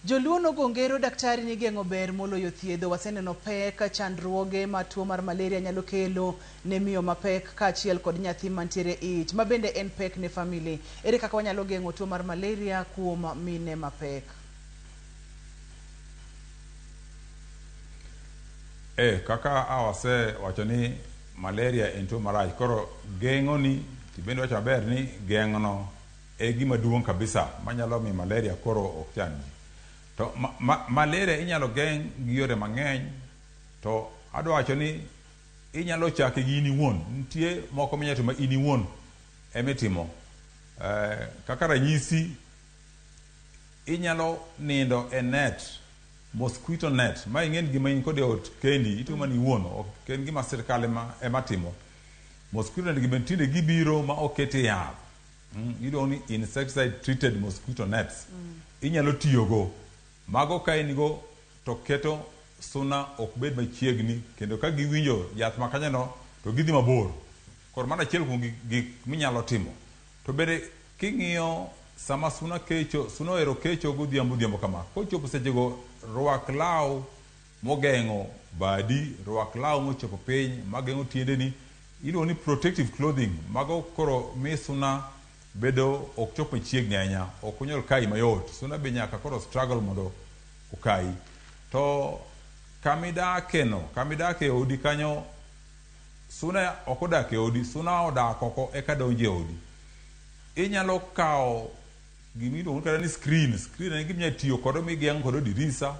Joluo nogo ngero daktari ni geng'o ber moloyo thiedho. Waseneno pek chandruoge ma tuo mar malaria nyalo kelo ne miyo mapek kaachiel kod nyathi mantiere ich, ma bende en pek ne famili. Ere kaka wanyalo geng'o tuo mar malaria kuom mine mapek? Kaka awasewacho ni malaria en tuo marach, koro geng'o ni tibende wacho maber ni geng'o no e gima duong' kabisa manyalo miyo malaria koro ok chand ji. To malaria inyalo geng' gi yore mang'eny, to adwa wacho ni inyalo chake gi in iwuon. Nitie moko minyalo timo in iwuon emitimo. Kaka ranyisi, inyalo nindo e net, mosquito net, ma ing'e ni gima in kode e ot kendi, itimo mana iwuon, ok en gima sirkal ema timo. Mosquito net gi bende tinde gibiro ma okete yath. Iluongo ni insecticide treated mosquito nets. Inyalo tiyogo. Mago ka in go to keto suna ok bed machiegni, kendo ka giwinjo yath ma kanyono to gidhi mabor. Koro mano achiel kuom gik minyalo timo. To bende king'iyo sama suna kecho, suna ohero kecho godhiambo odhiambo kama. Kochopo sechego, rwak law mogeng'o badi, rwak law mochopo piny mageng'o tiendeni. Iluongo ni protective clothing. Mago koro mi suna bedo ok chop machiegni ahinya, ok onyal kayi mayot. Suna be nyaka koro struggle mondo okayi. To kamidake no, kamidake e odi kanyo, suna ok odak e odi, suna odak oko eka donjo e odi. Inyalo kawo gimiluongo kata ni screen. Screen en gima inyalo tiyo kode migeng'o kodo dirisa,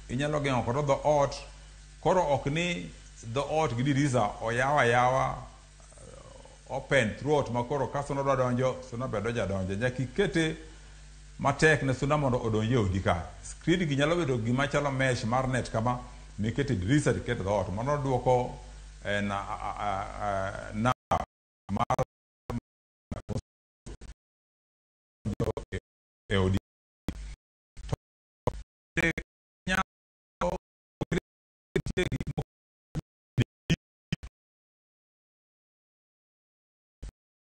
inyalo geng'o kodo dho ot. Koro ok ni dho ot gi dirisa oyaw ayawa open throughout ma koro ka suna dwa donjo, suna be donjo adonja. Nyaka ikete matek ne suna mondo odonj e odi ka. Screen gi nyalo bedo gima chalo mesh mar net kama mikete dirisa tikete dho ot. Mano duoko na mar e odi. To nyalo nitie gik moko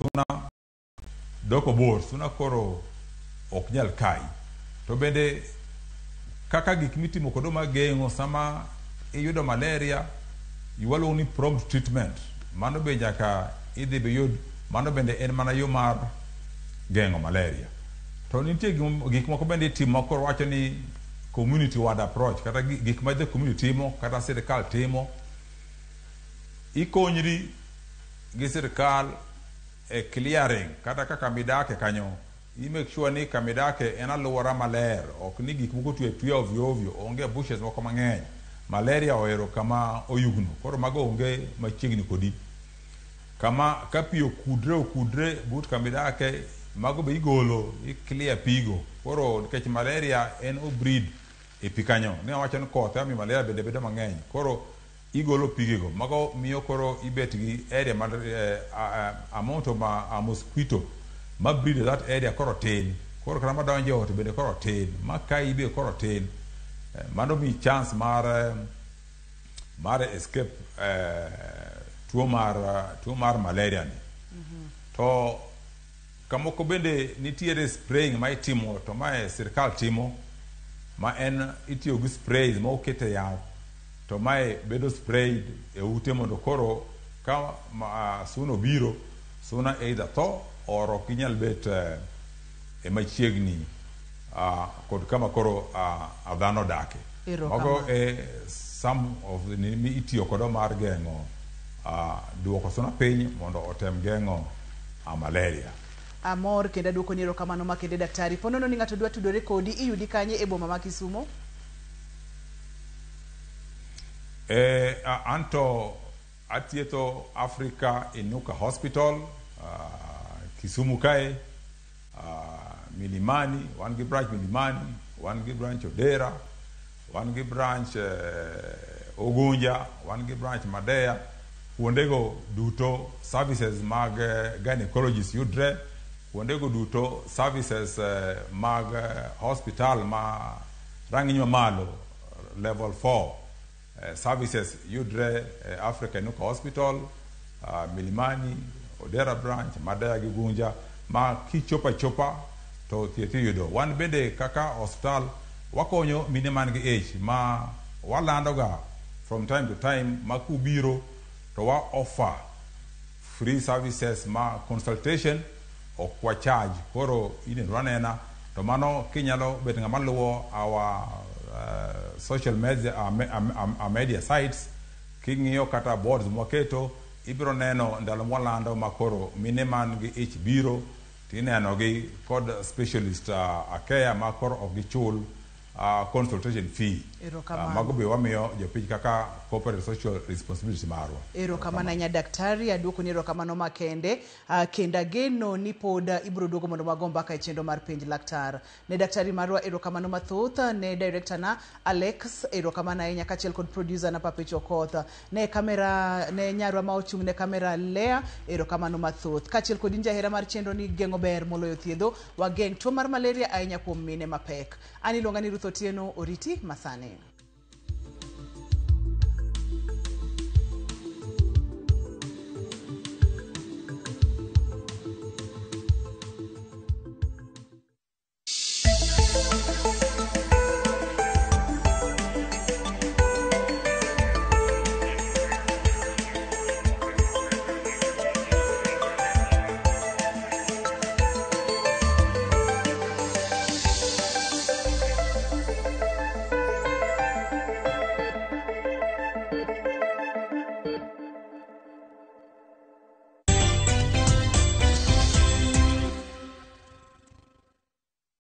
suna doko bor, suna koro ok nyal kayi. To bende kaka gik mitimo kodo mag geng'o sama iyudo malaria, waluongo ni prompt treatment. Mano be nyaka idhi biyud, mano bende en mana yo mar geng'o malaria. To nitie gik moko bende itimo koro wacho ni community wide approach, kata gik ma the community timo, kata sirikal timo. Ikonyri gi sirikal e clearing, kata kaka midake kanyo, i make sure ni kamidake en alwora maler, ok ni gik moko otwi atwiya ovyo ovyo, onge bushes moko mang'eny. Malaria ohero kama oyugno, koro mago onge machiegni kodi. Kama ka pi okudre but kamidake, mago be igolo, i clear pigo. Koro nikech malaria en o breed e pi kanyo. Ne wacho ni koth ema miyo malaria bende bedo mang'eny. Koro igolo pigego. Mago miyo koro ibet gi area mar amount of mosquito ma breed e that area koro tin. Koro kata madonjo e ot bende koro tin. Ma kayi be koro tin. Mano miyi chance mar escape tuo mar malaria ni. To kamoko bende nitiere spraying ma itimo, to mae sirkal timo, ma en itiyo gi sprays ma okete yath, to mae bedo sprayed e ute mondo koro ka suna obiro, suna either tho or ok ginyal bet e machiegni kod kama koro dhano odake. Erokamano. Mago e some of the mi itiyo kodo mar geng'o duoko suna piny mondo otem geng'o malaria. Amor kendo aduoko ni erokamano makende, daktari. Po nono ni ng'ato dwa tudore kodi, iyudi kanye e boma ma Kisumo? Anto athietho Africa Inuka Hospital, Kisumu kae, Milimani, wan gi branch Milimani, wan gi branch Odera, wan gi branch Ugunja, wan gi branch Madea. Kuondego duto services mag gynecologist yudre, kuondego duto services mag hospital ma rang'iny mamalo level 4 services yudre Africa Inuka Hospital, Milimani, Odera branch, Madea gi Gunja, ma kichopo achopa to thieth iyudo. Wan bende kaka osiptal Wakonyo mine man gi ich ma walandoga from time to time ma kubiro to wa offer free services ma consultation ok wa charge koro inenwa anena to mano kinyalo bet ng'ama luwo our social media, our media sites king'iyo kata boards mwaketo ibiro neno ndalo mwalando ma koro mine man gi ich biro tineno gi kod specialist care ma koro ok gichul consultation fee. Erokamano. Mago be wamiyo jopiny kaka corporate social responsibility marwa. Erokamano ahinya daktari, aduoko ni erokamano makende kendo ageno ni pod ibiro duogo mondo wago mbaka e chenro mar penj laktar. Ne daktari marwa erokamano mathoth, ne director na Alex erokamano ahinya kaachiel kod producer na Papich Okoth, ne kamera ne nyarwa ma ochung' ne kamera Lea erokamano mathoth. Kaachiel kod in jahera mar chenro ni geng'o ber moloyo thiedho, wageng' tuo mar malaria ahinya kuom mine mapek. An iluonga ni Ruth Otieno, oriti masani.